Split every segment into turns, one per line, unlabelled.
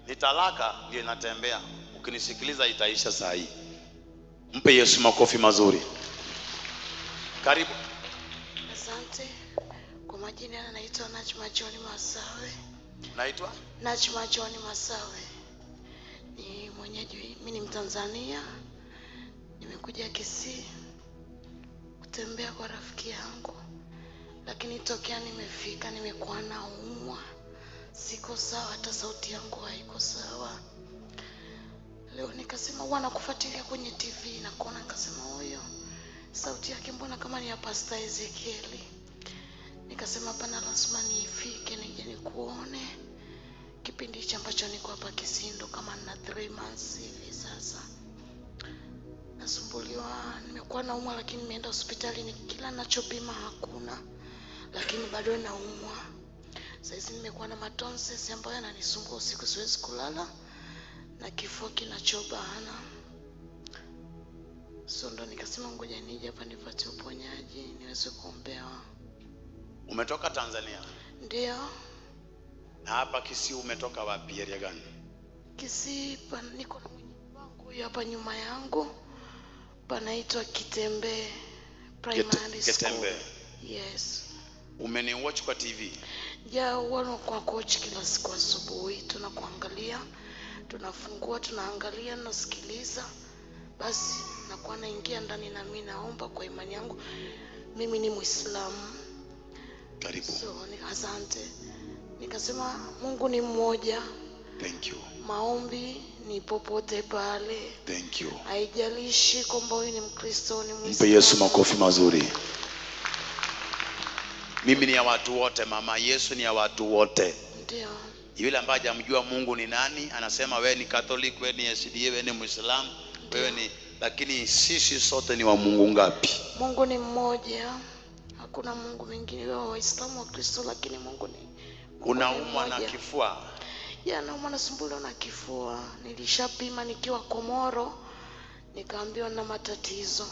Ni talaka ndio inatembea. Ukinisikiliza itaisha saa hii. Mpe Yesu makofi mazuri. Karibu.
Asante. Kwa majina naitwa Najma John Masawe.
Naitwa
Najma John Masawe. Ni mwenyeji, mimi ni Mtanzania. Nimekuja Kisii kutembea kwa rafiki yangu. Lakini tokea nimefika nimekuwa naumwa. Siko sawa, hata sauti yangu haiko sawa. Leo nikasema huwa nakufuatilia kwenye TV na kuona, nikasema huyo sauti yake mbona kama ni ya Pastor Ezekiel. Nikasema hapana, lazima nifike nije nikuone. Kipindi hichi ambacho niko hapa Kisii ndo kama nina 3 months hivi sasa. Nasumbuliwa, nimekuwa naumwa, lakini nimeenda hospitali ni kila ninachopima hakuna, lakini bado naumwa. Saizi nimekuwa na matonsils ambayo yananisumbua usiku, siwezi kulala na kifua kinachobana. So ndo nikasema ngoja nije hapa nipate uponyaji niweze kuombewa.
Umetoka Tanzania?
Ndio.
Na hapa Kisii umetoka wapi, area gani?
Kisii niko na mwenyeji wangu huyu hapa nyuma yangu. Panaitwa Kitembe Primary School.
Kitembe.
Yes.
Umeniwatch kwa TV?
Ja, huwa kwa coach kila siku asubuhi tunakuangalia, tunafungua, tunaangalia, nasikiliza. Basi nakuwa naingia ndani na mimi naomba kwa imani yangu. Mimi ni Muislamu.
Karibu.
So, asante. Nikasema Mungu ni mmoja.
Thank you.
Maombi ni popote pale.
Thank you.
Haijalishi kwamba huyu ni Mkristo, ni Muislamu.
Mpe Yesu makofi mazuri. Mimi ni ya watu wote mama, Yesu ni ya watu wote.
Ndio.
Yule ambaye hajamjua Mungu ni nani, anasema wewe ni Catholic, wewe ni SDA, wewe ni Muislamu, wewe ni, lakini sisi sote ni wa Mungu ngapi?
Mungu ni mmoja. Hakuna Mungu mwingine, wewe Waislamu wa Kristo, lakini Mungu ni
Unaumwa na kifua?
Ya, naumwa, nasumbuliwa na kifua. Nilishapima nikiwa Komoro, nikaambiwa na matatizo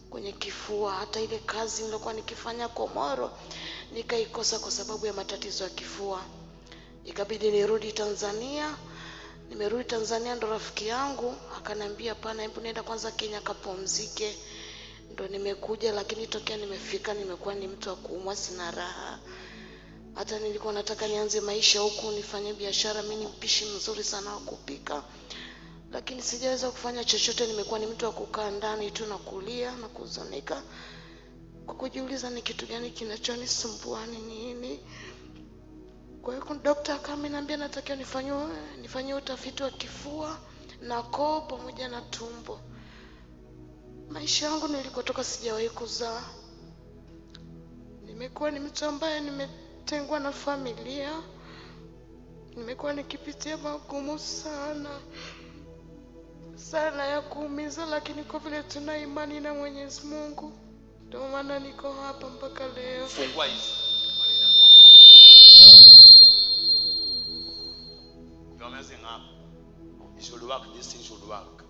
kwenye kifua. Hata ile kazi nilikuwa nikifanya Komoro nikaikosa kwa sababu ya matatizo ya kifua. Ikabidi nirudi Tanzania. Nimerudi Tanzania ndo rafiki yangu akaniambia hapana, hebu nenda kwanza Kenya kapumzike. Ndo nimekuja, lakini tokea nimefika nimekuwa ni mtu wa kuumwa, sina raha. Hata nilikuwa nataka nianze maisha huku nifanye biashara, mimi ni mpishi mzuri sana wa kupika, lakini sijaweza kufanya chochote. Nimekuwa ni mtu wa kukaa ndani tu na kulia na kuhuzunika kwa kujiuliza ni kitu gani kinachonisumbua, ni nini. Kwa hiyo daktari akaniambia natakiwa nifanywe utafiti wa kifua na koo pamoja na tumbo. Maisha yangu nilikotoka sijawahi kuzaa. Nimekuwa ni mtu ambaye nimetengwa na familia. Nimekuwa nikipitia magumu sana sana ya kuumiza, lakini kwa vile tuna imani na Mwenyezi Mungu ndio maana niko hapa mpaka leo.
Fungua hizi. You're messing up. It should work. This thing should work.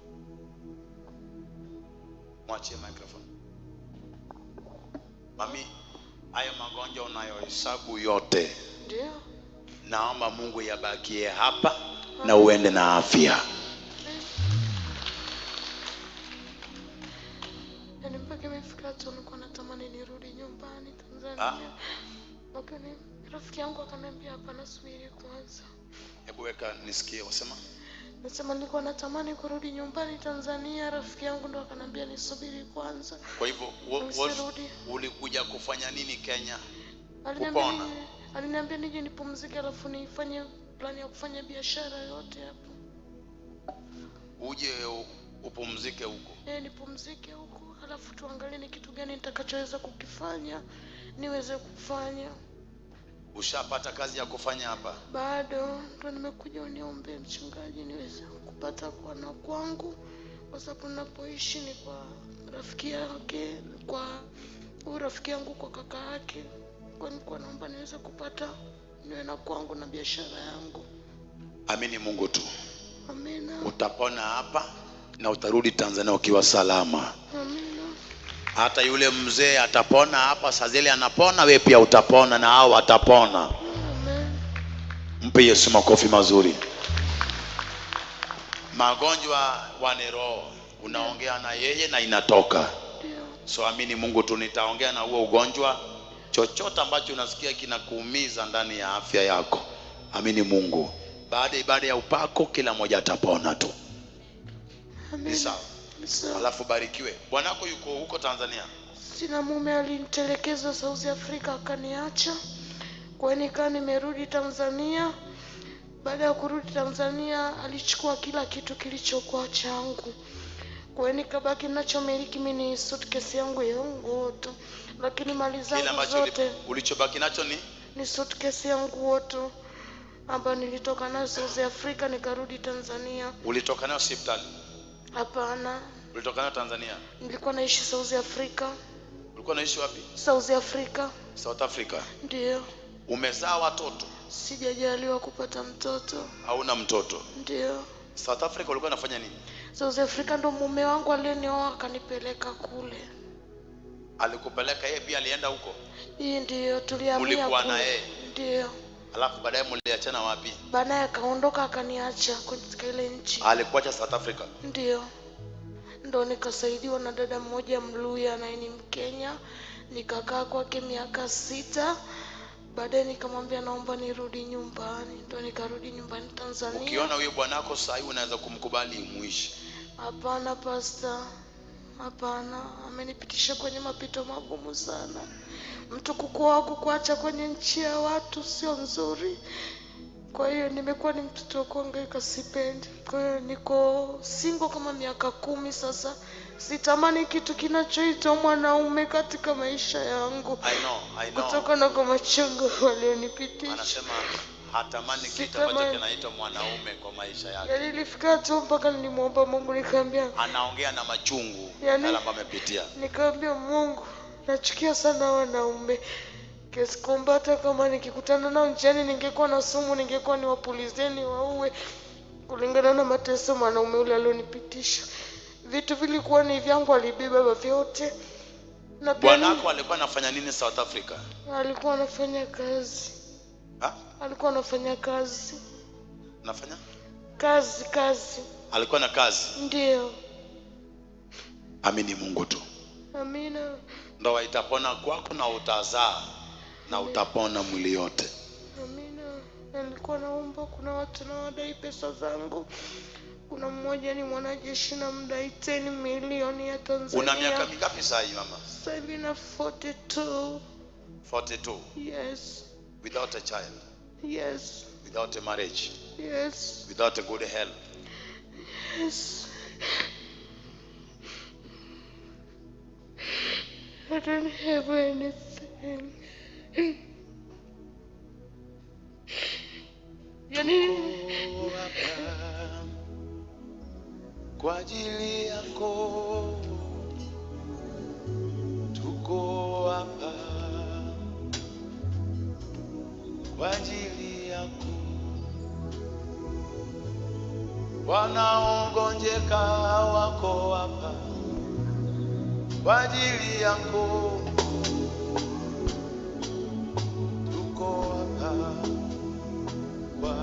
Mwachie microphone. Mami, haya magonjwa unayohesabu yote,
Ndio.
naomba Mungu yabakie hapa na uende na afya.
Yaani mpaka imefika tu nilikuwa natamani nirudi nyumbani Tanzania. Lakini rafiki yangu akaniambia hapana, subiri kwanza.
Hebu weka nisikie wasema.
Nasema nilikuwa natamani kurudi nyumbani Tanzania, rafiki yangu ndo akaniambia nisubiri kwanza.
Kwa hivyo ulikuja kufanya nini Kenya?
Kupona. Aliniambia nije nipumzike alafu nifanye plani ya kufanya biashara yote hapo.
Uje upumzike huko.
Nipumzike huko alafu tuangalie ni kitu gani nitakachoweza kukifanya niweze kufanya.
Ushapata kazi ya kufanya hapa?
Bado, ndo nimekuja uniombe mchungaji niweze kupata kwa na kwangu, kwa sababu ninapoishi ni kwa rafiki yake, kwa rafiki yangu, kwa kaka yake. Kwa nilikuwa naomba niweze kupata niwe na kwangu na biashara yangu.
Amini Mungu tu.
Amina.
Utapona hapa na utarudi Tanzania ukiwa salama.
Amina.
Hata yule mzee atapona hapa, saa zile anapona, wewe pia utapona na hao watapona.
Amen.
Mpe Yesu makofi mazuri. Magonjwa wa roho, unaongea na yeye na inatoka. So amini Mungu tu, nitaongea na huo ugonjwa. Chochote ambacho unasikia kinakuumiza ndani ya afya yako, amini Mungu. Baada ibada ya upako kila mmoja atapona tu. Ni sawa. Alafu barikiwe. Bwanako yuko huko Tanzania?
Sina mume, alinitelekeza South Africa akaniacha. Kwa hiyo nikaa nimerudi Tanzania. Baada ya kurudi Tanzania alichukua kila kitu kilichokuwa changu. Kwa hiyo nikabaki ninachomiliki mimi ni suitcase yangu ya nguo tu. Lakini mali zangu zote
ulichobaki nacho ni
suitcase ya nguo tu ambayo nilitoka nayo South Africa nikarudi Tanzania.
Ulitoka nayo hospitali?
Hapana.
Ulitoka nayo Tanzania?
Nilikuwa naishi South Africa.
Ulikuwa naishi wapi?
South Africa.
South Africa.
Ndio.
Umezaa watoto?
Sijajaliwa kupata mtoto.
Hauna mtoto?
Ndio.
South Africa ulikuwa unafanya nini?
South Africa ndo mume wangu aliyenioa akanipeleka kule.
Alikupeleka yeye pia alienda huko?
Hii ndio tulihamia.
Ulikuwa na yeye?
Ndio.
Alafu baadaye mliachana wapi?
Baadaye akaondoka akaniacha katika ile nchi.
Alikuacha South Africa?
Ndio. Ndo nikasaidiwa na dada mmoja Mluya naye ni Mkenya. Nikakaa kwake miaka 6. Baadaye nikamwambia naomba nirudi nyumbani. Ndo nikarudi nyumbani Tanzania.
Ukiona huyo bwanako sasa hivi unaweza kumkubali muishi?
Hapana pastor. Hapana, amenipitisha kwenye mapito magumu sana. Mtu kukuoa kukuacha kwenye nchi ya watu sio nzuri. Kwa hiyo nimekuwa ni mtoto wa kuhangaika, sipendi. Kwa hiyo niko single kama miaka 10 sasa. Sitamani kitu kinachoitwa mwanaume katika maisha yangu.
I know, I know.
Kutokana kwa machungu walionipitisha.
Anasema hatamani kitu ambacho kinaitwa mwanaume kwa maisha yake.
Yaani nilifika tu mpaka nilimuomba Mungu nikamwambia.
Anaongea na machungu yale ambayo amepitia.
Nikamwambia Mungu, nachukia sana wanaume. Kiasi kwamba hata kama nikikutana nao njiani ningekuwa na sumu, ningekuwa niwapulizeni waue, kulingana na mateso mwanaume yule alionipitisha. Vitu vilikuwa ni vyangu, alibeba vyote. Na
bwanako alikuwa anafanya nini South Africa?
Alikuwa anafanya kazi.
Ha?
Alikuwa anafanya kazi.
Anafanya?
Kazi, kazi.
Alikuwa na kazi?
Ndio.
Amini Mungu tu.
Amina.
Ndoa itapona kwako na utazaa na utapona mwili yote.
Amina. Nilikuwa naomba, kuna watu na wadai pesa zangu. Kuna mmoja ni mwanajeshi na mdai 10 milioni ya Tanzania.
Una miaka mingapi sasa hivi mama?
Sasa hivi na 42.
42?
Yes.
Without a child?
Yes.
Without a marriage?
Yes.
Without a good health?
Yes. I don't have anything. Yani
kwa ajili yako tuko hapa, kwa ajili yako. Wanaogonjeka wako hapa kwa ajili yako, tuko hapa kwa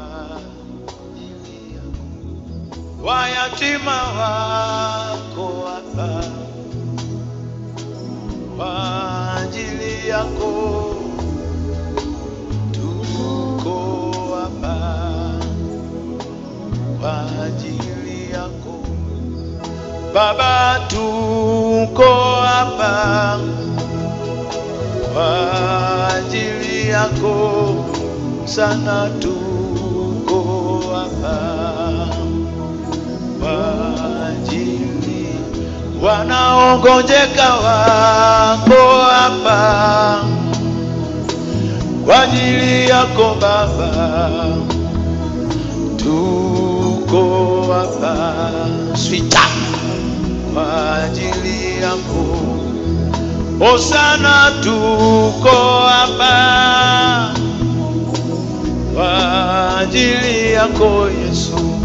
ajili yako. Wayatima wako hapa kwa ajili yako, tuko hapa kwa ajili yako. Baba, tuko hapa kwa ajili yako sana, tuko hapa kwa ajili. Wanaogonjeka wako hapa kwa ajili yako Baba, tuko hapa swita kwa ajili yako. Hosana, tuko hapa kwa ajili yako Yesu,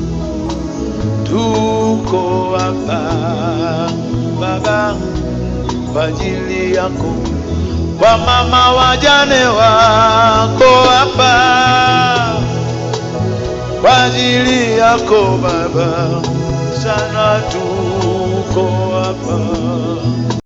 tuko hapa Baba kwa ajili yako. Kwa mama wajane wako hapa Kwa ajili yako Baba, sana tuko hapa.